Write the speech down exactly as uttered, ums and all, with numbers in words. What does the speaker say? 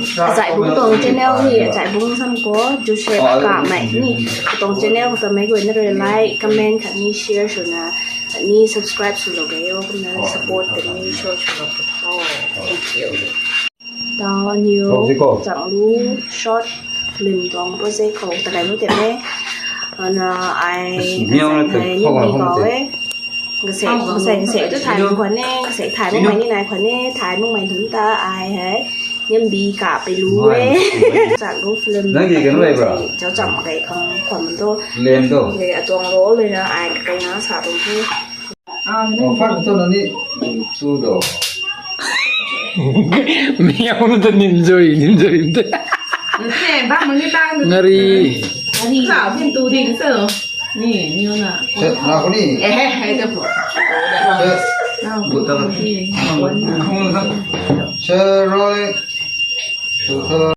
Achaibung tuang channel ni, Achaibung sam khou, Joseph Kamei ni, katuang channel khou ta meic guayna rui like, comment khatni share swna, khatni subscribe swlou ge o, kumna support khatni show swlou pw tho. Thank you. Tau aniw Changlu short film tuang project khou ta kai mu tei e. Ana ai ni kau e. Kasek, kasek, kasek tu thay mak khwan e, kasek thay makmei ni nai khwan e, thay makmei nunc ta ai hei Nyambi kapei lu e. Chakgu film nang di kan rei bra? Chau cham mak kei khang khwan tu. Lem tu. Atuang role le na ai kakai na sa tu tu. First tu na ni tu do. Miau na tu ninjoi, ninjoi tu. Ngari. Ngari. Sa bin tu di tu. Ni, ni na. Che, na ko ni. Eh, eh, eh, ta po. Che. Na ko ni. Che, roi. Tu ta.